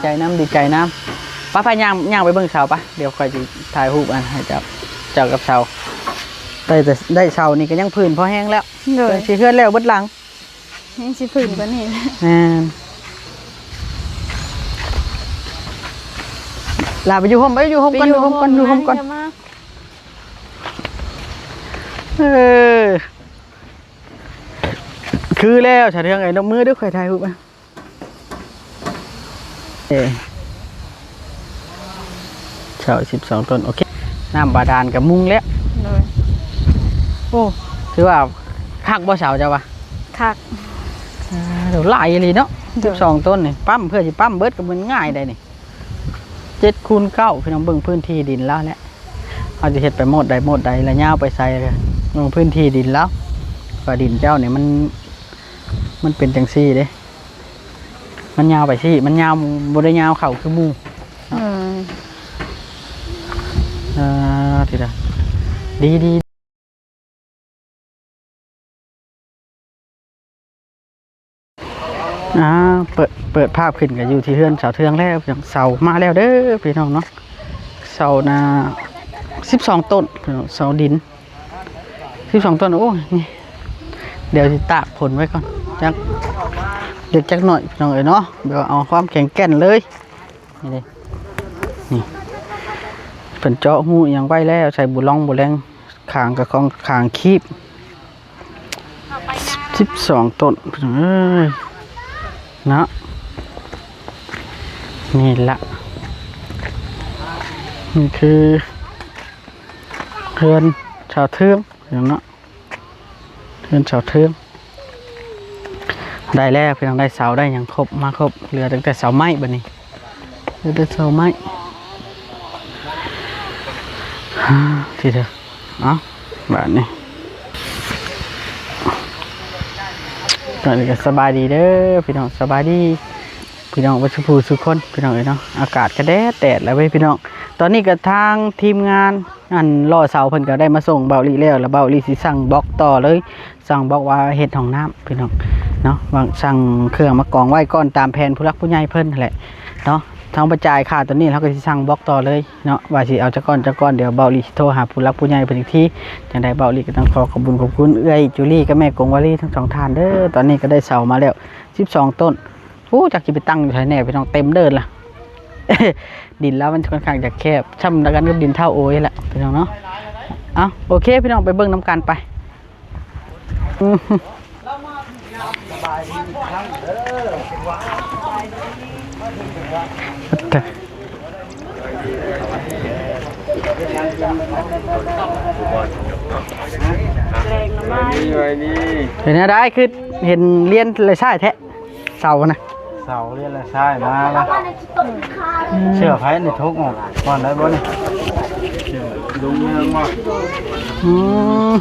ໃຈນຳ ດີໃຈນຳ. ໄປ ໄປ ຍ່າງ ຍ່າງໄປເບິ່ງເສົາ ໄປ. ດຽວຂ້ອຍຊິຖ່າຍຮູບອັນໃຫ້ເຈົ້າ ເຈົ້າກັບເສົາ. ໄດ້ແຕ່ ໄດ້ເສົານີ້ກໍຍັງພື້ນພໍແຮງແລ້ວ. ໂດຍ ຊິເຮືອນແລ້ວເບິດຫຼັງ. ຍັງຊິພື້ນກວ່ານີ້. ແມ່ນ. ລາໄປຢູ່ຮົ່ມ ໄປຢູ່ຮົ່ມກ່ອນ ໄປຢູ່ ຢູ່ຮົ່ມກ່ອນ ຢູ່ຮົ່ມກ່ອນ. ເອີ ຄືແລ້ວ ສາວເທືອງເອີຍ ນົບມືເດີ້ ຂ້ອຍຖ່າຍຮູບ. ເອີ ເສົາສິບສອງຕົ້ນ ໂອເຄ ນ້ຳບາດານກໍມຸງແລ້ວ. ໂດຍ ໂອ້ ຖືວ່າຄັກບໍ່ເສົາເຈົ້າວ່າ? ຄັກ. ອ່າ ຫຼາຍອີ່ຫຼີເນາະ. ໂດຍ ສິບສອງຕົ້ນນີ້ ປ້ຳ ເພື່ອຊິປ້ຳເບິດກໍບໍ່ງ່າຍໃດນີ້. ເຈັດຄູນເກົ້າ ພີ່ນ້ອງ ເບິ່ງພື້ນທີ່ດິນລາວແຫຼະ ເຮົາຈະເຮັດໄປໝົດໃດໝົດໃດ ແລະຍາວໄປໃສ ເບິ່ງພື້ນທີ່ດິນລາວ. ວ່າດິນເຈົ້ານີ້ມັນ ມັນເປັນຈັ່ງຊີ້ເດ້ ມັນຍາວໄປຊີ້ ມັນຍາວ ບໍ່ໄດ້ຍາວເຂົ້າຄືໝູ່. ເອີ ເອີ ທີລະ ດີ ດີ. ອ່າ ເປີດ ເປີດພາບຂຶ້ນກໍຢູ່ທີ່ເຮືອນສາວເທືອງແລ້ວ. ເສົາມາແລ້ວເດີພີ່ນ້ອງເນາະ. ເສົານະ ສິບສອງຕົ້ນ ເສົາດິນ ສິບສອງຕົ້ນ. ໂອ້ຍ ນີ້ ດຽວຊິຕາກຝົນໄວ້ກ່ອນ ຈັກເລັກຈັກໜ້ອຍ ພີ່ນ້ອງເອີຍເນາະ. ແບບວ່າເອົາຄວາມແຂງແກ່ນເລີຍ. ນີ້ເດ້ ນີ້ ເພິ່ນເຈາະຮູອີ່ຫຍັງໄວ້ແລ້ວ ໃສ່ບູລອງບູແລງ ຄາງກະຂອງຄາງຄີບ. ສິບສອງຕົ້ນ ພີ່ນ້ອງເອີຍເນາະ. ນີ້ລະ ນີ້ຄືເຮືອນສາວເທືອງເນາະ. ເຮືອນເສົາເທິງໄດ້ແລ້ວພີ່ນ້ອງ ໄດ້ເສົາໄດ້ຫຍັງຄົບມາຄົບ ເຫຼືອຕັ້ງແຕ່ເສົາໄມ້ບັດນີ້ ເຫຼືອແຕ່ເສົາໄມ້. ທີເດີ ເອົ້າ ບາດນີ້ ບາດນີ້ກໍສະບາຍດີເດີພີ່ນ້ອງ ສະບາຍດີພີ່ນ້ອງເບິດສູ່ຜູ້ສູ່ຄົນ ພີ່ນ້ອງເອີຍເນາະ. ອາກາດກໍແດດແດດແລ້ວເວີຍພີ່ນ້ອງ. ຕອນນີ້ກໍທາງທີມງານ ອັນ ຫຼໍ່ເສົາເພິ່ນກໍໄດ້ມາສົ່ງເບົາຫຼີແລ້ວ ແລ້ວເບົາຫຼີຊິສັ່ງບລັອກຕໍ່ເລີຍ ສັ່ງບລັອກວ່າເຮັດຫ້ອງນ້ຳພີ່ນ້ອງເນາະ ວ່າສັ່ງເຄື່ອງມາກອງໄວ້ກ່ອນຕາມແຜນຜູ້ຫຼັກຜູ້ໃຫຍ່ເພິ່ນຫັ້ນແຫຼະເນາະ. ເຮົາໄປຈ່າຍຄ່າຕົວນີ້ ເຮົາກໍຊິສັ່ງບລັອກຕໍ່ເລີຍເນາະ ວ່າຊິເອົາຈັກກ້ອນຈັກກ້ອນ. ດຽວເບົາຫຼີຊິໂທຫາຜູ້ຫຼັກຜູ້ໃຫຍ່ເພິ່ນອີກທີ. ຈັ່ງໃດເບົາຫຼີກໍຕ້ອງຂໍຂອບບຸນຂອບຄຸນເອື້ອຍຈູລີກັບແມ່ກົງວາລີທັງສອງທ່ານເດີ. ຕອນນີ້ກໍໄດ້ເສົາມາແລ້ວສິບສອງຕົ້ນ. ໂອ້ ຈັກຊິໄປຕັ້ງຢູ່ໃສແດ່ພີ່ນ້ອງ ເຕັມເດີນລະ. ດິນລາວມັນຂ້ອນຂ້າງຈະແຄບ ຊ່ຳດຽວກັນກັບດິນທ້າວໂອຍແຫຼະພີ່ນ້ອງເນາະ. ເອົ້າ ໂອເຄພີ່ນ້ອງ ໄປເບິ່ງນຳກັນໄປ. ແກງໜໍ່ໄມ້ ເປັນແນວໃດ ຄືເຫັນລຽນລາຍຊ້າຍແທ້? ເສົານະ ເສົາລຽນລະຊ້າຍມາລະ. ເສື້ອໃຜນີ້ ຖົກອອກກ່ອນໄດ້ບໍ່ນີ້? ເສື້ອລຸງເຮືອງບໍ່? ອືມ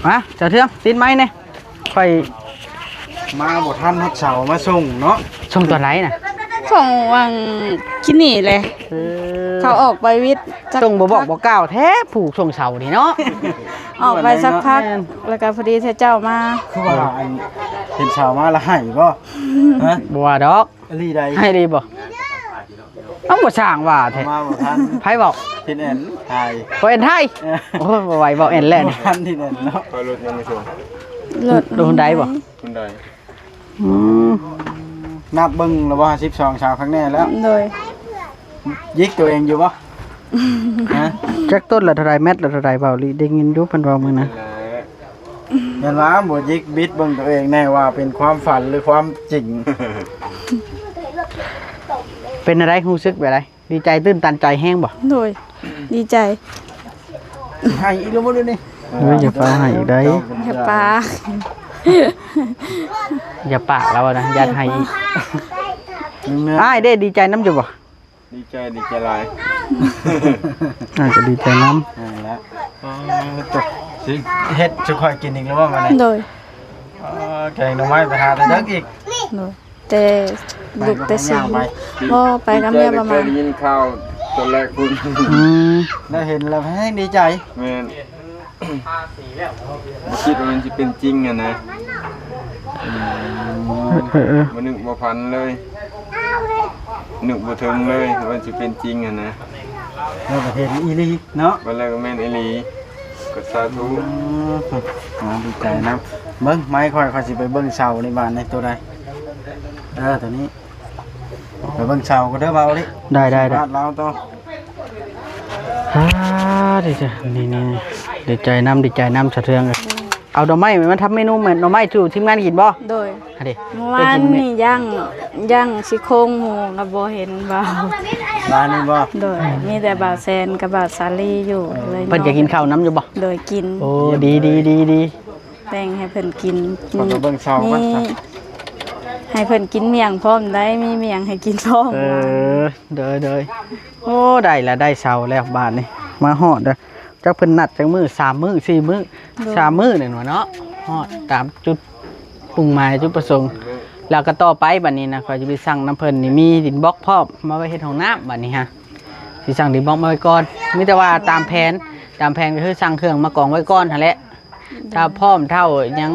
ມາ ສາວເທືອງ ຕິດໄມແດ່. ຂ້ອຍມາບໍ່ທັນຮອດເສົາມາສົ່ງເນາະ. ສົ່ງຕອນໃດນະ? ສົ່ງຫວ່າງກີ້ນີ້ແຫຼະ. ເອີ ເຂົາອອກໄປວິດ ສົ່ງບໍ່ບອກບໍ່ກ່າວແທ້ ຜູ້ສົ່ງເສົານີ້ເນາະ. ອອກໄປສັກພັກ ແລ້ວກໍພໍດີແທ້ເຈົ້າມາ. ຄືວ່າອັນເຫັນສາວມາລະໄຫ້ບໍ່? ຮະ? ບໍ່ວ່າດອກ. ອີ່ຫຼີໃດ? ໄຫ້ອີ່ຫຼີບໍ່? ເອົ້າ ບໍ່ຊ່າງວ່າແທ້. ມາບໍ່ທັນ. ໃຜເວົ້າ? ທິນແອນໄທ. ບໍ່ແອນໄທ? ເອີ ໂອ້ຍ ບໍ່ໄຫວ ບໍ່ແອນແລ້ວນີ້. ບໍ່ທັນທິນແອນເນາະ. ເອົາລົດຍັງມາສົ່ງ? ລົດ ລົດຮຸນໄດບໍ່? ຮຸນໄດ. ອືມ ນັບເບິ່ງແລ້ວບໍ່? ສິບສອງ ຊາວຄັກແນ່ແລ້ວ. ໂດຍ. ຢິກຕົວເອງຢູ່ບໍ່? ຮະ? ຈັກຕົ້ນລະເທົ່າໃດ ແມັດລະເທົ່າໃດ ເວົ້າລີ ໄດ້ຍິນຢູ່ເພິ່ນເວົ້າມື້ນັ້ນ. ແມ່ນວ່າບໍ່ຢິກບິດເບິ່ງຕົວເອງແນ່ວ່າເປັນຄວາມຝັນ ຫຼື ຄວາມຈິງ. ເປັນແນວໃດ? ຮູ້ສຶກແບບໃດ? ດີໃຈ ຕື່ນຕັນໃຈແຮງບໍ່? ໂດຍ ດີໃຈ. ໄຫ້ອີກແລ້ວບໍ່ດຽວນີ້? ເອີຍ ຢ່າຟ້າວໄຫ້ອີກໄດ໋. ຢ່າປາກ ຢ່າປາກແລ້ວນະ ຢ້ານໄຫ້ອີກ. ອ້າຍເດ້ ດີໃຈນຳຢູ່ບໍ່? ດີໃຈ ດີໃຈຫຼາຍ. ອ້າຍກໍດີໃຈນຳ. ນັ້ນແຫຼະ. ເຮັດສູ່ຂ້ອຍກິນອີກແລ້ວບໍ່ມື້ນີ້? ໂດຍ. ເອີ ແກງໜໍ່ໄມ້ໄປຫາແຕ່ເດິກອີກ. ໂດຍ. ແຕ່ລຸກແຕ່ເຊົ້າ ບໍ່ ໄປກັບເມຍປະມານ ໄດ້ຍິນຂ່າວຕອນແລກພຸ້ນ. ອືມ ໄດ້ເຫັນແລ້ວແຮງດີໃຈ. ແມ່ນ ບໍ່ຄິດວ່າມັນຊິເປັນຈິງຫັ້ນນະ. ອືມ ເອີໆ ບໍ່ນຶກບໍ່ຝັນເລີຍ. ນຶກບໍ່ເຖິງເລີຍວ່າຊິເປັນຈິງຫັ້ນນະ. ເອີ ກໍເຫັນອີ່ຫຼີເນາະ ວ່າແລ້ວກໍແມ່ນອີ່ຫຼີ ກໍສາທຸ. ອືມ ດີໃຈນຳ. ເບິ່ງໄມ້ຂ້ອຍ ຂ້ອຍຊິໄປເບິ່ງເສົາໃນບ້ານໃນໂຕໃດ. ເອີ ໂຕນີ້ ໄປເບິ່ງເສົາກໍເດີເບົາລິ. ໄດ້ໆໆ ບາດລາວຕໍ່. ອ່າ ດີໃຈ ນີ້ໆ ດີໃຈນຳ ດີໃຈນຳສະເທືອງເອີຍ. ເອົາໜໍ່ໄມ້ມາທຳເມນູແມ່ນໜໍ່ໄມ້ສູ່ທີມງານກິນບໍ່? ໂດຍ ຫັ້ນເດ. ເມື່ອວານນີ້ຍ່າງ ຍ່າງຊີ້ໂຄງໝູກໍບໍ່ເຫັນເບົາ. ວານນີ້ບໍ່? ໂດຍ ມີແຕ່ບ່າວແຊນກັບບ່າວສາລີຢູ່. ເອີ ເລີຍ ເພິ່ນຈະກິນເຂົ້ານຳຢູ່ບໍ່? ໂດຍ ກິນ. ໂອ້ ດີໆໆໆ ແບ່ງໃຫ້ເພິ່ນກິນ. ເບິ່ງເສົາກ່ອນ ມີ ໃຫ້ເພິ່ນກິນໝ້ຽງພ້ອມໄດ໋ ມີໝ້ຽງໃຫ້ກິນພ້ອມ. ເອີ ໂດຍໆ. ໂອ້ ໄດ້ລະ ໄດ້ເສົາແລ້ວບາດນີ້ ມາຮອດເດີ. ຈັກເພິ່ນນັດຈັກມື້ ສາມມື້ ສີ່ມື້. ໂດຍ ສາມມື້ແມ່ນບໍ່ເນາະ? ຮອດຕາມຈຸດມຸ່ງໝາຍ ຈຸດປະສົງ. ແລ້ວກໍຕໍ່ໄປບາດນີ້ນະ ຂ້ອຍຈະໄປສັ່ງນຳເພິ່ນນີ້ ມີດິນບລັອກພ້ອມ ມາໄວ້ເຮັດຫ້ອງນ້ຳ. ບາດນີ້ຮະ ຊິສັ່ງດິນບລັອກມາໄວ້ກ່ອນ. ມີແຕ່ວ່າຕາມແຜນ ຕາມແຜນກໍຄືສັ່ງເຄື່ອງມາກອງໄວ້ກ່ອນຫັ້ນແຫຼະ. ໂດຍ ຖ້າພ້ອມເທົ່າຫຍັງ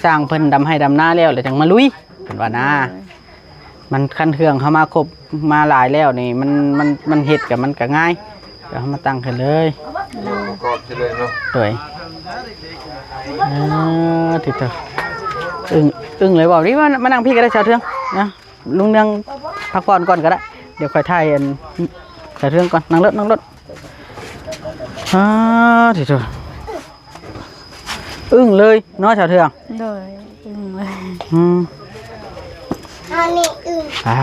ຊ່າງເພິ່ນດຳໄຮ່ດຳນາແລ້ວ ແລ້ວຈັ່ງມາລຸຍ ເພິ່ນວ່ານະ. ໂດຍ ມັນ ຄັນເຄື່ອງເຮົາມາຄົບມາຫຼາຍແລ້ວນີ້ ມັນ ມັນ ມັນເຮັດກໍ ມັນກໍງ່າຍ. ດຽວເຮົາມາຕັ້ງຂຶ້ນເລີຍ. ໂດຍ ປະກອບຊິເລີຍເນາະ. ໂດຍ ເອີ ຕິດຕໍ່ ອຶ້ງ ອຶ້ງເລີຍ. ເວົ້ານີ້ ມາ ມານັ່ງພີ້ກໍໄດ້ ສາວເທືອງນະ. ລຸງເນືອງພັກຜ່ອນກ່ອນກໍໄດ້ ດຽວຂ້ອຍຖ່າຍອັນ ສາວເທືອງກ່ອນ. ນັ່ງລົດ ນັ່ງລົດ. ອາ ຕິດຕໍ່ ອຶ້ງເລີຍເນາະ ສາວເທືອງ. ໂດຍ ອຶ້ງເລີຍ. ອືມ ອັນນີ້ອຶ້ງ. ອາ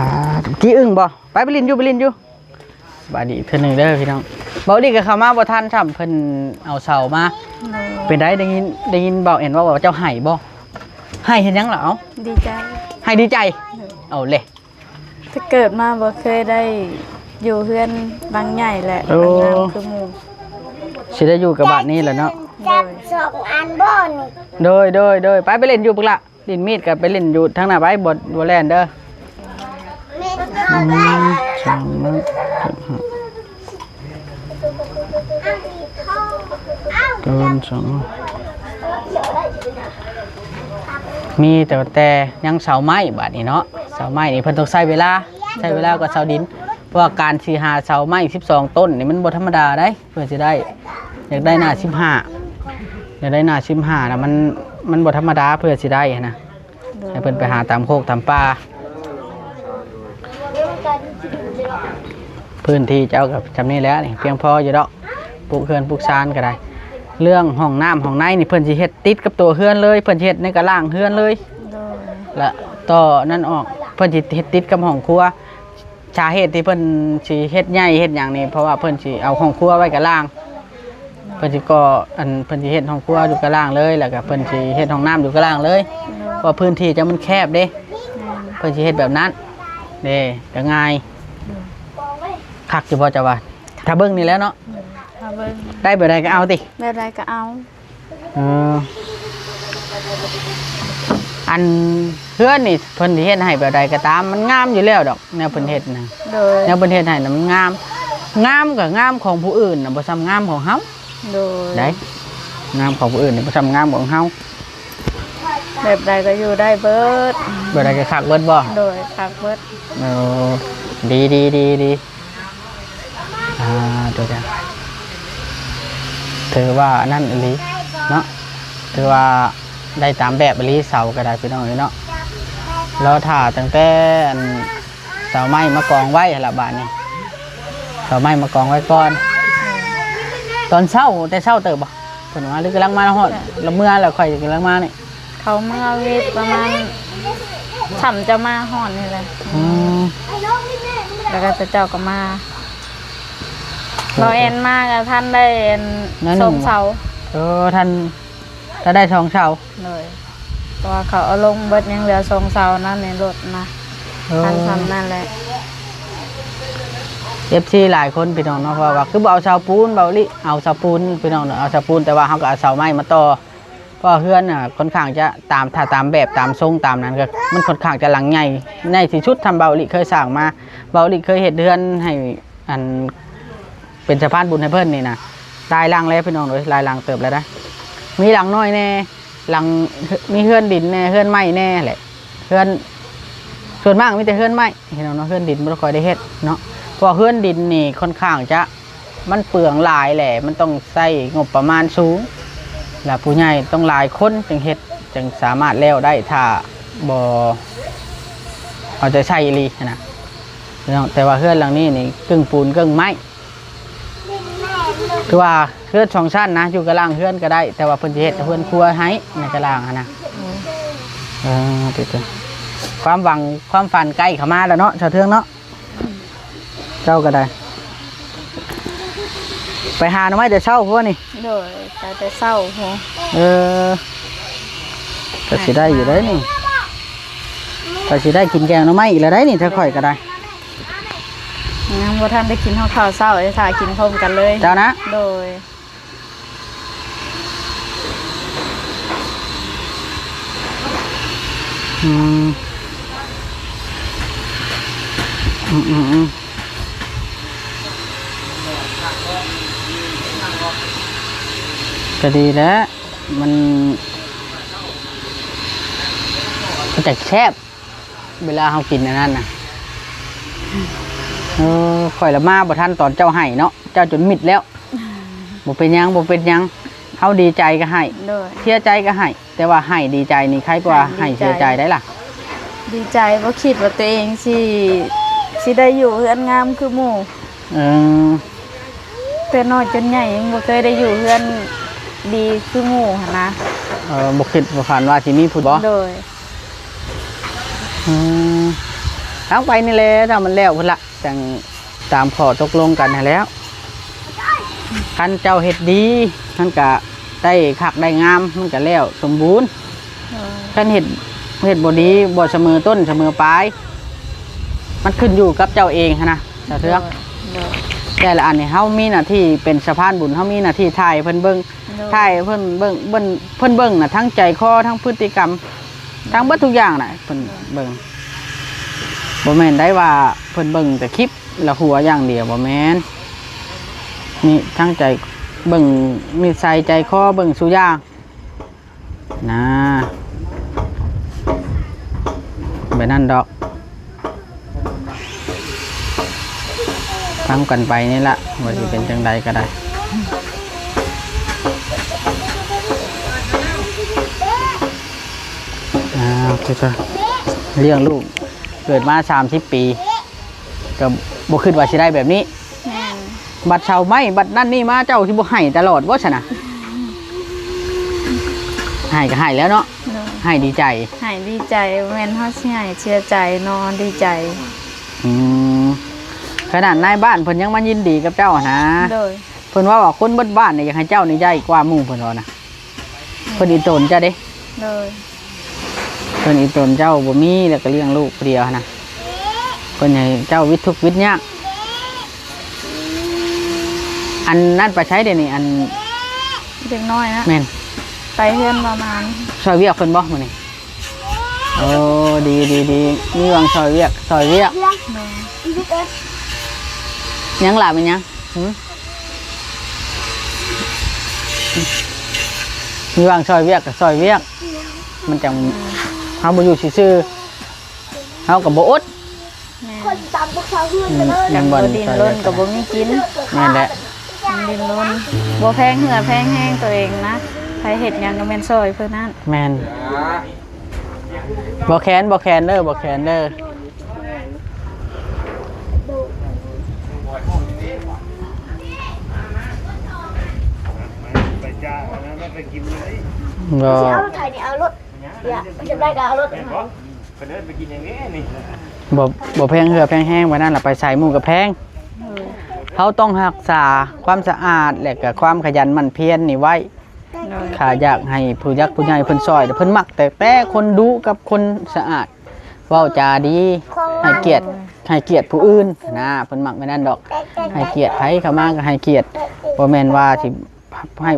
ກີ້ອຶ້ງບໍ່? ໄປ ໄປຫຼິ້ນຢູ່ ໄປຫຼິ້ນຢູ່. ບາດນີ້ອີກເທື່ອໜຶ່ງເດີພີ່ນ້ອງ. ເບົາລີກໍເຂົ້າມາບໍ່ທັນຊ້ຳ ເພິ່ນເອົາເສົາມາ. ໂດຍ ເປັນໃດ? ໄດ້ຍິນ ໄດ້ຍິນເບົາແອນເວົ້າວ່າເຈົ້າໄຫ້ບໍ່? ໄຫ້ເຮັດຫຍັງລະ? ເອົ້າ ດີໃຈ. ໄຫ້ດີໃຈ. ໂດຍ ເອົາເລີຍ. ແຕ່ເກີດມາບໍ່ເຄີຍໄດ້ຢູ່ເຮືອນຫຼັງໃຫຍ່ ແລະ ໂອ້ ຫຼັງງາມຄືໝູ່. ຊິໄດ້ຢູ່ກັບບ້ານນີ້ແຫຼະເນາະ. ໂດຍ ສອງອັນບໍ່ນີ້. ໂດຍ ໂດຍ ໂດຍ. ໄປ ໄປຫຼິ້ນຢູ່ພຸ້ນລະ. ຫຼິ້ນມີດກໍໄປຫຼິ້ນຢູ່ທາງໜ້າໄປ. ບໍ່ ບໍ່ແລ່ນເດີ. ອືມ ສາມ ເກີນສອງ ມີແຕ່ ແຕ່ຍັງເສົາໄມ້ບາດນີ້ເນາະ. ເສົາໄມ້ນີ້ເພິ່ນຕ້ອງໃຊ້ເວລາ ໃຊ້ເວລາກວ່າເສົາດິນ ເພາະວ່າການຊິຫາເສົາໄມ້ສິບສອງຕົ້ນນີ້ມັນບໍ່ທຳມະດາໃດ ເພື່ອຊິໄດ້ ຢາກໄດ້ໜ້າສິບຫ້າ ຢາກໄດ້ໜ້າສິບຫ້ານະ ມັນ ມັນບໍ່ທຳມະດາເພື່ອຊິໄດ້ຫັ້ນນະ. ໂດຍ ໃຫ້ເພິ່ນໄປຫາຕາມໂຄກຕາມປ່າ. ພື້ນທີ່ເຈົ້າກໍຊ່ຳນີ້ແຫຼະນີ້ ພຽງພໍຢູ່ດອກ ປຸກເຮືອນປຸກຊານກໍໄດ້. ເລື່ອງຫ້ອງນ້ຳຫ້ອງໃນນີ້ ເພິ່ນຊິເຮັດຕິດກັບຕົວເຮືອນເລີຍ ເພິ່ນຊິເຮັດໃນກະລ່າງເຮືອນເລີຍ. ໂດຍ ແລະ ຕໍ່ນັ້ນອອກ ເພິ່ນຊິເຮັດຕິດກັບຫ້ອງຄົວ. ສາເຫດທີ່ເພິ່ນຊິເຮັດໃຫຍ່ເຮັດຫຍັງນີ້ ເພາະວ່າເພິ່ນຊິເອົາຫ້ອງຄົວໄວ້ກະລ່າງ. ເພິ່ນຊິກໍ່ ອັນ ເພິ່ນຊິເຮັດຫ້ອງຄົວຢູ່ກະລ່າງເລີຍ ແລ້ວກໍເພິ່ນຊິເຮັດຫ້ອງນ້ຳຢູ່ກະລ່າງເລີຍ. ໂດຍ ເພາະພື້ນທີ່ຈະມັນແຄບເດ້. ແມ່ນ ເພິ່ນຊິເຮັດແບບນັ້ນເດ້ ກໍງ່າຍ. ໂດຍ ຄັກຢູ່ບໍ່ເຈົ້າວ່າ? ຖ້າເບິ່ງນີ້ແຫຼະເນາະ. ໂດຍ ຖ້າເບິ່ງ ໄດ້ແບບໃດກໍເອົາຕິ? ແບບໃດກໍເອົາ. ເອີ ອັນເຮືອນນີ້ເພິ່ນຊິເຮັດໃຫ້ແບບໃດກໍຕາມ ມັນງາມຢູ່ແລ້ວດອກ ແນວເພິ່ນເຮັດນະ. ໂດຍ ແນວເພິ່ນເຮັດໃຫ້ນະ ມັນງາມ. ງາມກໍງາມຂອງຜູ້ອື່ນນະ ບໍ່ຊ່ຳງາມຂອງເຮົາ. ໂດຍ ໄດ້ ງາມຂອງຜູ້ອື່ນນີ້ບໍ່ຊ່ຳງາມຂອງເຮົາ. ແບບໃດກໍຢູ່ໄດ້ເບິດ ແບບໃດກໍຄັກເບິດບໍ່? ໂດຍ ຄັກເບິດ. ໂອ້ ດີໆໆໆ. ອ່າ ຕົວຢ່າງ ຖືວ່າອັນນັ້ນອີ່ຫຼີເນາະ ຖືວ່າໄດ້ຕາມແບບອີ່ຫຼີ ເສົາກໍໄດ້ພີ່ນ້ອງເອີຍເນາະ. ລໍຖ້າຕັ້ງແຕ່ອັນເສົາໄມ້ມາກອງໄວ້ຫັ້ນລະ ບາດນີ້ເສົາໄມ້ມາກອງໄວ້ກ່ອນ. ຕອນເຊົ້າ ແຕ່ເຊົ້າເຕີບບໍ່ ເພິ່ນວ່າ ຫຼືກຳລັງມາຮອດ ລະເມືອແລ້ວ ຂ້ອຍກຳລັງມານີ້? ເຂົາເມືອເວກປະມານ ຊ່ຳເຈົ້າມາຮອດນີ້ແຫຼະ. ອືມ ແລ້ວກໍເຈົ້າກໍມາ. ເອີ ບໍ່ແອນມາກໍທັນໄດ້ອັນ ໜ້ອຍໜຶ່ງ ສອງເສົາ. ເອີ ທັນ ກໍໄດ້ສອງເສົາ. ໂດຍ ເພາະວ່າເຂົາເອົາລົງເບິດ ຍັງເຫຼືອສອງເສົານັ້ນໃນລົດນະ. ເອີ ທັນຊ່ຳນັ້ນແຫຼະ. ເອັຟຊີຫຼາຍຄົນພີ່ນ້ອງເນາະ ເພາະວ່າຄືບໍ່ເອົາເສົາປູນ ເບົາອີ່ຫຼີ ເອົາເສົາປູນພີ່ນ້ອງເນາະ ເອົາເສົາປູນ ແຕ່ວ່າເຮົາກໍເອົາເສົາໄມ້ມາຕໍ່. ເພາະວ່າເຮືອນນະ ຂ້ອນຂ້າງຈະຕາມ ຖ້າຕາມແບບ ຕາມຊົງ ຕາມນັ້ນ ກໍມັນຂ້ອນຂ້າງຈະຫຼັງໃຫຍ່ ໃຫຍ່ທີ່ສຸດ ທຳເບົາອີ່ຫຼີເຄີຍສ້າງມາ. ເບົາອີ່ຫຼີເຄີຍເຮັດເຮືອນໃຫ້ ອັນ ເປັນສະພານບຸນໃຫ້ເພິ່ນນີ້ນະ ຫຼາຍຫຼັງແລ້ວພີ່ນ້ອງເອີຍ ຫຼາຍຫຼັງເຕີບແລ້ວນະ. ມີຫຼັງນ້ອຍແດ່ ຫຼັງ ມີເຮືອນດິນແດ່ ເຮືອນໄມ້ແດ່ແຫຼະ ເຮືອນ ສ່ວນມາກມີແຕ່ເຮືອນໄມ້ພີ່ນ້ອງເນາະ, ເຮືອນດິນບໍ່ຄ່ອຍໄດ້ເຮັດເນາະ ເພາະວ່າເຮືອນດິນນີ້ຄ່ອນຂ້າງຈະ ມັນເປືອງຫຼາຍແຫຼະ ມັນຕ້ອງໃຊ້ງົບປະມານສູງ ແລະ ຜູ້ໃຫຍ່ຕ້ອງຫຼາຍຄົນຈຶ່ງເຮັດ ຈຶ່ງສາມາດແລ້ວໄດ້ ຖ້າບໍ່ເອົາໃຈໃສ່ອີ່ຫຼີຫັ້ນນະ ພີ່ນ້ອງ. ແຕ່ວ່າເຮືອນຫຼັງນີ້ນີ້ ກຶ່ງປູນກຶ່ງໄມ້ ຄືວ່າເຮືອນສອງຊັ້ນນະ ຢູ່ກະລ່າງເຮືອນກໍໄດ້ ແຕ່ວ່າເພິ່ນຊິເຮັດເຮືອນຄົວໃຫ້ໃນກະລ່າງຫັ້ນນະ. ເອີ ຕິດ ຄວາມຫວັງ ຄວາມຝັນໃກ້ເຂົ້າມາແລ້ວເນາະ ສາວເທືອງເນາະ. ເຈົ້າກໍໄດ້ ໄປຫາໜໍ່ໄມ້ແຕ່ເຊົ້າພຸ້ນນີ້. ໂດຍ ໄປແຕ່ເຊົ້າພຸ້ນ. ເອີ ກໍຊິໄດ້ຢູ່ໄດ໋ນີ້ ກໍຊິໄດ້ກິນແກງໜໍ່ໄມ້ອີກແລ້ວໄດ໋ນີ້ ຖ້າຂ້ອຍກໍໄດ້. ຍັງບໍ່ທັນໄດ້ກິນຮອດເຂົ້າເຊົ້າເລີຍ ຖ້າກິນພ້ອມກັນເລີຍ. ເຈົ້ານະ? ໂດຍ. ອືມ ອືມໆໆ ກໍດີແຫຼະ ມັນ ມັນຈະແຊບ ເວລາເຮົາກິນອັນນັ້ນນະ. ເອີ ຂ້ອຍລະມາບໍ່ທັນຕອນເຈົ້າໃຫ້ເນາະ ເຈົ້າຈົນມິດແລ້ວ. ບໍ່ເປັນຫຍັງ ບໍ່ເປັນຫຍັງ ເຮົາດີໃຈກໍໃຫ້ ໂດຍ ເສຍໃຈກໍໃຫ້ ແຕ່ວ່າໃຫ້ດີໃຈນີ້ໄຄກວ່າໃຫ້ເສຍໃຈໄດ໋ລະ. ດີໃຈ ບໍ່ຄິດວ່າຕົວເອງຊິ ຊິໄດ້ຢູ່ເຮືອນງາມຄືໝູ່. ເອີ ແຕ່ນ້ອຍຈົນໃຫຍ່ຍັງບໍ່ເຄີຍໄດ້ຢູ່ເຮືອນດີຄືໝູ່ຫັ້ນນະ. ເອີ ບໍ່ຄິດບໍ່ຝັນວ່າຊິມີຜູ້ບໍ່? ໂດຍ. ອືມ ເອົາໄປນີ້ແຫຼະ ຖ້າມັນແລ້ວພຸ້ນລະ ຈັ່ງຕາມຂໍ້ຕົກລົງກັນຫັ້ນແລ້ວ. ຄັນເຈົ້າເຮັດດີ ມັນກະໄດ້ຄັກໄດ້ງາມ ມັນກະແລ້ວສົມບູນ. ໂດຍ. ຄັນເຮັດ ເຮັດບໍ່ດີ ບໍ່ສະເໝີຕົ້ນສະເໝີປາຍ ມັນຂຶ້ນຢູ່ກັບເຈົ້າເອງຫັ້ນນະ ສາວເທືອງ. ໂດຍ ໂດຍ. ແຕ່ລະອັນນີ້ ເຮົາມີໜ້າທີ່ເປັນສະພານບຸນ ເຮົາມີໜ້າທີ່ຖ່າຍໃຫ້ເພິ່ນເບິ່ງ ໂດຍ ຖ່າຍໃຫ້ເພິ່ນເບິ່ງ ເພິ່ນ ເພິ່ນເບິ່ງນະ ທັງໃຈຄໍ ທັງພຶດຕິກຳ ທັງເບິດທຸກຢ່າງນະ ເພິ່ນເບິ່ງ. ບໍ່ແມ່ນໄດ້ວ່າເພິ່ນເບິ່ງແຕ່ຄລິບລະຫົວຢ່າງດຽວ ບໍ່ແມ່ນ. ມີທັງໃຈ ເບິ່ງນິໄສໃຈຄໍ ເບິ່ງສູ່ຢ່າງນະ ແບບນັ້ນດອກ. ຟັງກັນໄປນີ້ລະ ວ່າຊິເປັນຈັ່ງໃດກໍໄດ້. ອ້າວ ຄືວ່າລ້ຽງລູກເກີດມາສາມສິບປີ ກໍບໍ່ຄິດວ່າຊິໄດ້ແບບນີ້. ແມ່ນ. ບັດເຊົາໄມ້ ບັດນັ້ນນີ້ມາ ເຈົ້າຊິບໍ່ໄຫ້ຕະຫຼອດບໍ່ຊັ້ນນະ? ໄຫ້ກໍໄຫ້ແລ້ວເນາະ. ໂດຍ. ໄຫ້ດີໃຈ. ໄຫ້ດີໃຈ ບໍ່ແມ່ນເຮົາຊິໄຫ້ເສຍໃຈເນາະ ດີໃຈ. ອືມ ຂະໜາດນາຍບ້ານເພິ່ນຍັງມາຍິນດີກັບເຈົ້າຫັ້ນນະ. ໂດຍ. ເພິ່ນເວົ້າວ່າຄົນເບິດບ້ານນີ້ຢາກໃຫ້ເຈົ້ານີ້ໃຫຍ່ກວ່າໝູ່ ເພິ່ນເວົ້ານະ. ເພິ່ນອີ່ຕົນເຈົ້າເດ້. ໂດຍ. ເພິ່ນອີ່ຕົນເຈົ້າບໍ່ມີ ແລ້ວກໍລ້ຽງລູກຜູ້ດຽວຫັ້ນນະ ເພິ່ນໃຫ້ເຈົ້າວິດທຸກວິດຍາກ. ອັນນັ້ນໄປໃສດຽວນີ້ ອັນເດັກນ້ອຍນະ? ແມ່ນ. ໄປເຮືອນປະມານ ຊ່ອຍວຽກເພິ່ນບໍ່ມື້ນີ້? ໂອ້ ດີ ດີ ດີ ມີຫວັງຊ່ອຍວຽກ ຊ່ອຍວຽກ. ໂດຍ. ຍັງຫຼາຍແມ່ນຫຍັງ? ຫື? ມີຫວັງຊ່ອຍວຽກກໍຊ່ອຍວຽກ ມັນຈັ່ງ ເຮົາບໍ່ຢູ່ຊື່ໆ ເຮົາກໍບໍ່ອົດ. ແມ່ນ. ອືມ ຍັງບໍ່ດິ້ນລົນກໍບໍ່ມີກິນ. ແມ່ນແຫຼະ. ມັນດີ້ນລົນ ບໍ່ແພງເຫື່ອແພງແຮງຕົວເອງນະ ໃຜເຮັດຫຍັງກໍແມ່ນຊ່ອຍເພິ່ນນັ້ນ. ແມ່ນ. ບໍ່ແຄນ ບໍ່ແຄນເດີ ບໍ່ແຄນເດີ. ບໍ່ ຊິເອົາລົດໄຖນີ້ ເອົາລົດ ຢາກ ຢາກໄດ້ກໍເອົາລົດ. ບໍ່ ບໍ່ແພງເຫື່ອແພງແຮງ ວ່ານັ້ນລະ ໄປໃສໝູ່ກໍແພງ. ເຮົາຕ້ອງຮັກສາຄວາມສະອາດ ແລະກະຄວາມຂະຫຍັນໝັ່ນພຽນນີ້ໄວ້. ໂດຍ. ຂ້າຢາກໃຫ້ຜູ້ຫຼັກຜູ້ໃຫຍ່ເພິ່ນຊ່ອຍ ເພິ່ນມັກແຕ່ ແຕ່ຄົນດຸກັບຄົນສະອາດ ເວົ້າຈາດີ ໃຫ້ກຽດ ໃຫ້ກຽດຜູ້ອື່ນນະ ເພິ່ນມັກແບບນັ້ນດອກ. ໃຫ້ກຽດໃຜເຂົ້າມາກໍໃຫ້ກຽດ ບໍ່ແມ່ນວ່າຊິໃຫ້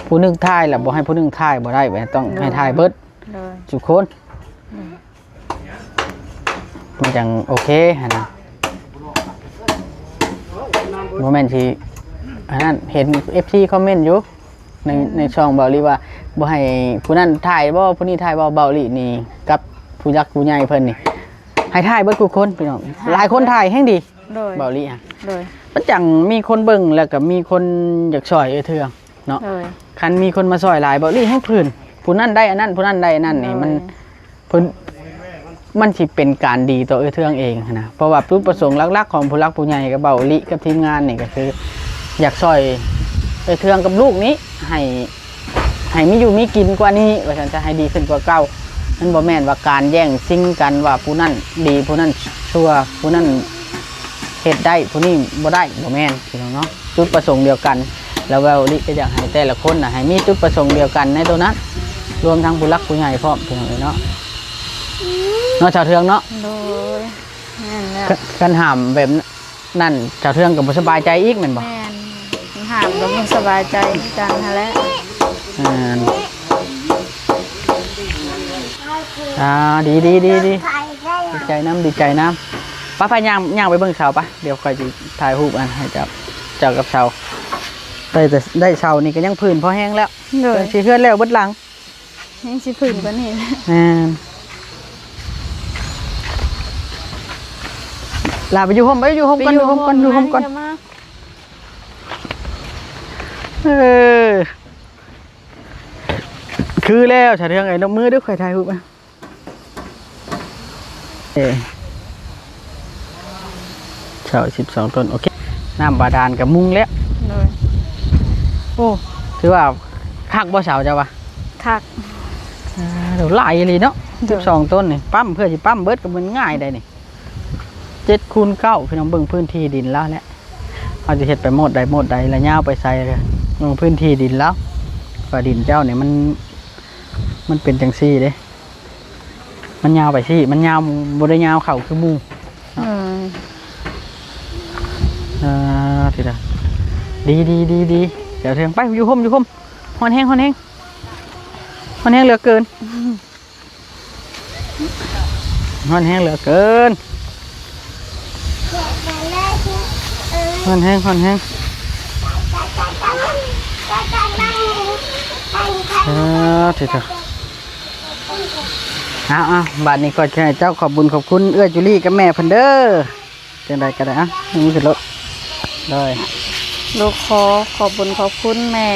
ຜູ້ໜຶ່ງຖ່າຍ ແລ້ວບໍ່ໃຫ້ຜູ້ໜຶ່ງຖ່າຍບໍ່ໄດ້ ຕ້ອງໃຫ້ຖ່າຍເບິດ. ໂດຍ. ທຸກຄົນ ອືມ ມັນຈັ່ງໂອເຄຫັ້ນນະ. ບໍ່ແມ່ນຊິ ອັນນັ້ນ ເຫັນເອັຟຊີຄອມເມັນຢູ່ໃນ ອືມ ໃນຊ່ອງເບົາຫຼີວ່າ ບໍ່ໃຫ້ຜູ້ນັ້ນຖ່າຍບໍ່ ຜູ້ນີ້ຖ່າຍບໍ່. ເບົາຫຼີນີ້ກັບຜູ້ຫຼັກຜູ້ໃຫຍ່ເພິ່ນນີ້ ໃຫ້ຖ່າຍເບິດທຸກຄົນພີ່ນ້ອງ ຖ່າຍ ຫຼາຍຄົນຖ່າຍແຮງດີ ໂດຍ ເບົາຫຼີ ໂດຍ ມັນຈັ່ງມີຄົນເບິ່ງ ແລ້ວກໍມີຄົນຢາກຊ່ອຍເອື້ອຍເທື່ອງເນາະ ໂດຍ ຄັນມີຄົນມາຊ່ອຍຫຼາຍ ເບົາຫຼີແຮງຜື່ນ ຜູ້ນັ້ນໄດ້ອັນນັ້ນ ຜູ້ນັ້ນໄດ້ອັນນັ້ນນີ້ ໂດຍ ມັນ ເພິ່ນ ມັນຊິເປັນການດີຕໍ່ເອື້ອຍເທື່ອງເອງຫັ້ນນະ ເພາະວ່າຈຸດປະສົງຫຼັກໆຂອງຜູ້ຫຼັກຜູ້ໃຫຍ່ກັບເບົາຫຼີກັບທີມງານນີ້ ກໍຄືຢາກຊ່ອຍເອື້ອຍເທື່ອງກັບລູກນີ້ໃຫ້ ໃຫ້ມີຢູ່ມີກິນກວ່ານີ້ ວ່າຊັ້ນຊະ ໃຫ້ດີຂຶ້ນກວ່າເກົ່າ. ມັນບໍ່ແມ່ນວ່າການແຍ່ງຊິງກັນວ່າຜູ້ນັ້ນດີ ຜູ້ນັ້ນຊົ່ວ ຜູ້ນັ້ນເຮັດໄດ້ ຜູ້ນີ້ບໍ່ໄດ້ ບໍ່ແມ່ນພີ່ນ້ອງເນາະ ຈຸດປະສົງດຽວກັນ. ແລ້ວເບົາຫຼີກໍຢາກໃຫ້ແຕ່ລະຄົນນະ ໃຫ້ມີຈຸດປະສົງດຽວກັນໃນໂຕນັ້ນ ລວມທັງຜູ້ຫຼັກຜູ້ໃຫຍ່ພ້ອມ ພີ່ນ້ອງເອີຍເນາະ ເນາະ ຊາວເທືອງເນາະ. ໂດຍ ແມ່ນແລ້ວ ຄັນຫ້າມແບບ ນັ້ນ ຊາວເທືອງກໍບໍ່ສະບາຍໃຈອີກແມ່ນບໍ່? ແມ່ນ ຫ້າມກໍບໍ່ສະບາຍໃຈຄືກັນຫັ້ນແຫຼະ. ອ່າ ດີໆໆໆ ດີໃຈນຳ ດີໃຈນຳ. ໄປໆ ຍ່າງ ຍ່າງໄປເບິ່ງເສົາປະ ດຽວຂ້ອຍຊິຖ່າຍຮູບອັນໃຫ້ເຈົ້າ ເຈົ້າກັບເສົາ. ໄດ້ແຕ່ ໄດ້ເສົານີ້ກໍຍັງຜື່ນພໍແຮງແລ້ວ ໂດຍ ຊິເຮືອນແລ້ວເບິດຫຼັງ. ແຮງຊິຜື່ນກວ່ານີ້. ແມ່ນ ລາໄປຢູ່ຮົ່ມ ໄປຢູ່ຮົ່ມກ່ອນ ໄປຢູ່ ຢູ່ຮົ່ມກ່ອນ ຢູ່ຮົ່ມກ່ອນ ເອີ ຄືແລ້ວ ຊາວເທືອງເອີຍ ນົບມືເດີ້ ຂ້ອຍຖ່າຍຮູບ. ເອີ ເສົາສິບສອງຕົ້ນ ໂອເຄ ນ້ຳບາດານກໍມຸງແລ້ວ. ໂດຍ ໂອ້ ຖືວ່າຄັກບໍ່ເສົາເຈົ້າວ່າ? ຄັກ ອ່າ ຫຼາຍອີ່ຫຼີເນາະ. ໂດຍ ສິບສອງຕົ້ນນີ້ ປ້ຳ ເພື່ອຊິປ້ຳເບິດກໍມັນງ່າຍໄດ໋ນີ້. ເຈັດຄູນເກົ້າ ພີ່ນ້ອງ ເບິ່ງພື້ນທີ່ດິນລາວແຫຼະ ເຮົາຈະເຮັດໄປໂມດໃດໂມດໃດ ແລະຍາວໄປໃສ ເບິ່ງພື້ນທີ່ດິນລາວ ວ່າດິນເຈົ້ານີ້ມັນ ມັນເປັນຈັ່ງຊີ້ເດ້. ມັນຍາວໄປຊີ້ ມັນຍາວ ບໍ່ໄດ້ຍາວເຂົ້າຄືໝູ່. ເອີ ເອີ ທີລະ ດີໆໆໆ ດຽວເທິງໄປ ຢູ່ຮົ່ມ ຢູ່ຮົ່ມ ຮ້ອນແຮງ ຮ້ອນແຮງ ຮ້ອນແຮງເຫຼືອເກີນ ຮ້ອນແຮງເຫຼືອເກີນ ຮ້ອນແຮງ ຮ້ອນແຮງ. ເອີ ທີລະ ເອົາໆ ບາດນີ້ກໍໃຫ້ເຈົ້າຂອບບຸນຂອບຄຸນເອື້ອຍຈູລີກັບແມ່ເພິ່ນເດີ້. ຈັ່ງໃດກໍໄດ້ ອ່ະ ມືຂຶ້ນລົດ ໂດຍ ລູກຂໍຂອບບຸນຂອບຄຸນແມ່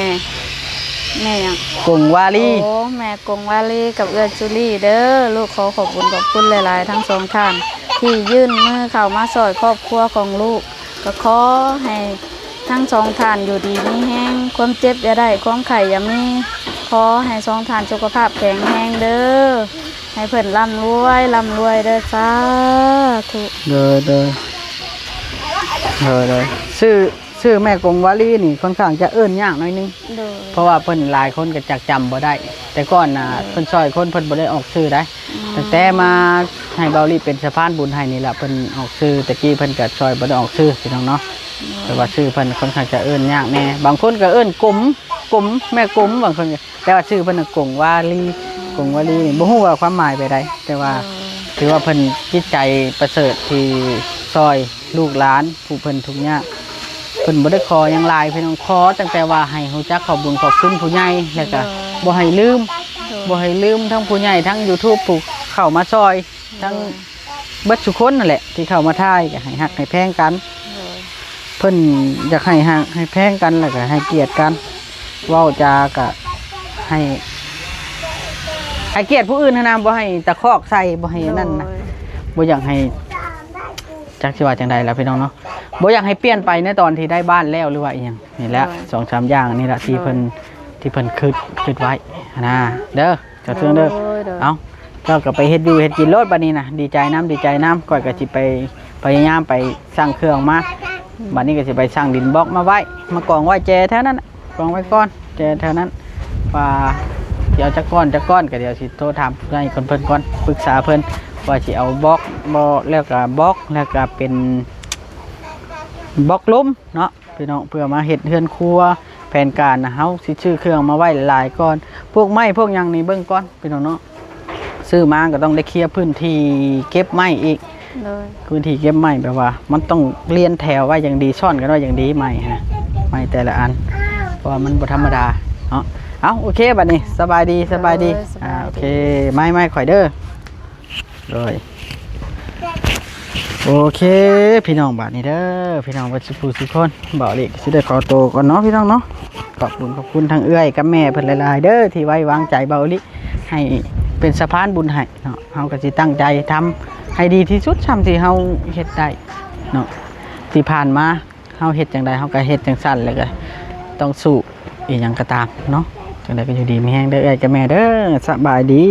ແມ່ຫຍັງ? ກົງວາລີ. ໂອ້ ແມ່ກົງວາລີກັບເອື້ອຍຈູລີເດີ້. ລູກຂໍຂອບບຸນຂອບຄຸນຫຼາຍໆ ທັງສອງທ່ານ ທີ່ຍື່ນມືເຂົ້າມາຊ່ອຍຄອບຄົວຂອງລູກ. ກໍຂໍໃຫ້ທັງສອງທ່ານຢູ່ດີມີແຮງ, ຄວາມເຈັບຢ່າໄດ້, ຄວາມໄຂ້ຢ່າມີ. ຂໍໃຫ້ສອງທ່ານສຸຂະພາບແຂງແຮງເດີ້. ໃຫ້ເພິ່ນລ່ຳລວຍ ລ່ຳລວຍເດີ້. ສາທຸ. ໂດຍ ໂດຍ ໂດຍ ໂດຍ. ຊື່ ຊື່ແມ່ກົງວາລີນີ້ຄ່ອນຂ້າງຈະເອີ້ນຍາກໜ້ອຍໜຶ່ງ ໂດຍ ເພາະວ່າເພິ່ນຫຼາຍຄົນກໍຈະຈຳບໍ່ໄດ້. ແຕ່ກ່ອນນະ ໂດຍ ເພິ່ນຊ່ອຍຄົນ ເພິ່ນບໍ່ໄດ້ອອກຊື່ໃດ໋. ອືມ ຕັ້ງແຕ່ມາໃຫ້ເບົາລີເປັນສະພານບຸນໃຫ້ນີ້ລະ ເພິ່ນອອກຊື່. ແຕ່ກີ້ເພິ່ນກໍຊ່ອຍບໍ່ໄດ້ອອກຊື່ ພີ່ນ້ອງເນາະ. ໂດຍ ແຕ່ວ່າຊື່ເພິ່ນຄ່ອນຂ້າງຈະເອີ້ນຍາກແດ່. ບາງຄົນກໍເອີ້ນກົມ ກົມ ແມ່ກົມ ບາງຄົນກໍ ແຕ່ວ່າຊື່ເພິ່ນນະ ກົງວາລີ ກົງວາລີນີ້ ບໍ່ຮູ້ວ່າຄວາມໝາຍແບບໃດ ແຕ່ວ່າ ໂດຍ ຖືວ່າເພິ່ນຈິດໃຈປະເສີດທີ່ຊ່ອຍລູກຫຼານຜູ້ເພິ່ນທຸກຍາກ. ເພິ່ນບໍ່ໄດ້ຂໍຫຍັງຫຼາຍ ພີ່ນ້ອງ, ຂໍຕັ້ງແຕ່ວ່າໃຫ້ຮູ້ຈັກຂອບບຸນຂອບຄຸນຜູ້ໃຫຍ່ ແລ້ວກະ ໂດຍ ບໍ່ໃຫ້ລືມ ໂດຍ ບໍ່ໃຫ້ລືມທັງຜູ້ໃຫຍ່ ທັງ YouTube ຜູ້ເຂົ້າມາຊ່ອຍ ໂດຍ ທັງ ເບິດທຸກຄົນນັ້ນແຫຼະທີ່ເຂົ້າມາຖ່າຍ ກໍໃຫ້ຮັກໃຫ້ແພງກັນ. ໂດຍ ເພິ່ນຢາກໃຫ້ຮັກໃຫ້ແພງກັນ ແລ້ວກໍໃຫ້ກຽດກັນ, ເວົ້າຈາກໍໃຫ້ ໃຫ້ກຽດຜູ້ອື່ນຫັ້ນນະ, ບໍ່ໃຫ້ຕະຄອກໃສ່ ບໍ່ໃຫ້ອັນນັ້ນນະ. ໂດຍ ບໍ່ຢາກໃຫ້ ຈັກຊິວ່າຈັ່ງໃດລະພີ່ນ້ອງເນາະ, ບໍ່ຢາກໃຫ້ປ່ຽນໄປໃນຕອນທີ່ໄດ້ບ້ານແລ້ວ ຫຼືວ່າອີ່ຫຍັງນີ້ແຫຼະ. ໂດຍ ສອງສາມຢ່າງນີ້ລະທີ່ເພິ່ນ ໂດຍ ທີ່ເພິ່ນຄິດ ຄິດໄວ້ຫັ້ນນະເດີ. ເຈົ້າເຊື່ອງເດີ. ໂດຍ ໂດຍ ເອົ້າ ເຈົ້າກໍໄປເຮັດຢູ່ເຮັດກິນໂລດບັດນີ້ນະ. ດີໃຈນຳ ດີໃຈນຳ. ຂ້ອຍກໍຊິໄປພະຍາຍາມໄປສັ່ງເຄື່ອງມາ. ອືມ ບັດນີ້ກໍຊິໄປສັ່ງດິນບລັອກມາໄວ້ ມາກອງໄວ້ແຈແຖວນັ້ນນະ, ກອງໄວ້ກ່ອນ ແຈແຖວນັ້ນ ວ່າຊິເອົາຈັກກ້ອນ ຈັກກ້ອນ. ກໍດຽວຊິໂທຖາມໃຫ້ຄົນເພິ່ນກ່ອນ ປຶກສາເພິ່ນວ່າຊິເອົາບລັອກບໍ່ ແລ້ວກໍບລັອກ ແລ້ວກໍເປັນບລັອກລົມເນາະ. ພີ່ນ້ອງ ເພື່ອມາເຮັດເຮືອນຄົວ ແຜນການນະ ເຮົາຊິຊື້ເຄື່ອງມາໄວ້ຫຼາຍໆກ່ອນ. ພວກໄມ້ພວກຫຍັງນີ້ເບິ່ງກ່ອນພີ່ນ້ອງເນາະ, ຊື້ມາກໍຕ້ອງໄດ້ເຄຍພື້ນທີ່ເກັບໄມ້ອີກ. ໂດຍ ພື້ນທີ່ເກັບໄມ້ແບບວ່າມັນຕ້ອງລຽນແຖວໄວ້ຢ່າງດີ ຊ້ອນກັນໄວ້ຢ່າງດີ ໄມ້ຫັ້ນນະ ໄມ້ແຕ່ລະອັນ ເພາະວ່າມັນບໍ່ທຳມະດາເນາະ. ເອົ້າ ໂອເຄ ບັດນີ້ສະບາຍດີ ສະບາຍດີ. ໂດຍ ສະບາຍດີ. ອ່າ ໂອເຄ ໄມ້ ໄມ້ຂ້ອຍເດີ. ໂດຍ ໂອເຄ ພີ່ນ້ອງ ບາດນີ້ເດີ ພີ່ນ້ອງເບິດສູ່ຜູ້ສູ່ຄົນ ເບົາອີ່ຫຼີກໍຊິໄດ້ຂໍໂຕກ່ອນເນາະ ພີ່ນ້ອງເນາະ. ຂອບຄຸນ ຂອບຄຸນທາງເອື້ອຍກັບແມ່ເພິ່ນຫຼາຍໆເດີ ທີ່ໄວ້ວາງໃຈເບົາອີ່ຫຼີ ໃຫ້ເປັນສະພານບຸນໃຫ້ເນາະ. ເຮົາກໍຊິຕັ້ງໃຈທຳໃຫ້ດີທີ່ສຸດ ສ່ຳທີ່ເຮົາເຮັດໄດ້ເນາະ. ທີ່ຜ່ານມາເຮົາເຮັດຈັ່ງໃດ ເຮົາກໍເຮັດຈັ່ງຊັ້ນ ແລ້ວກໍຕ້ອງສູ້ອີ່ຫຍັງກໍຕາມເນາະ. ຈັ່ງໃດກໍຢູ່ດີມີແຮງເດີ ເອື້ອຍກັບແມ່ເດີ. ສະບາຍດີ.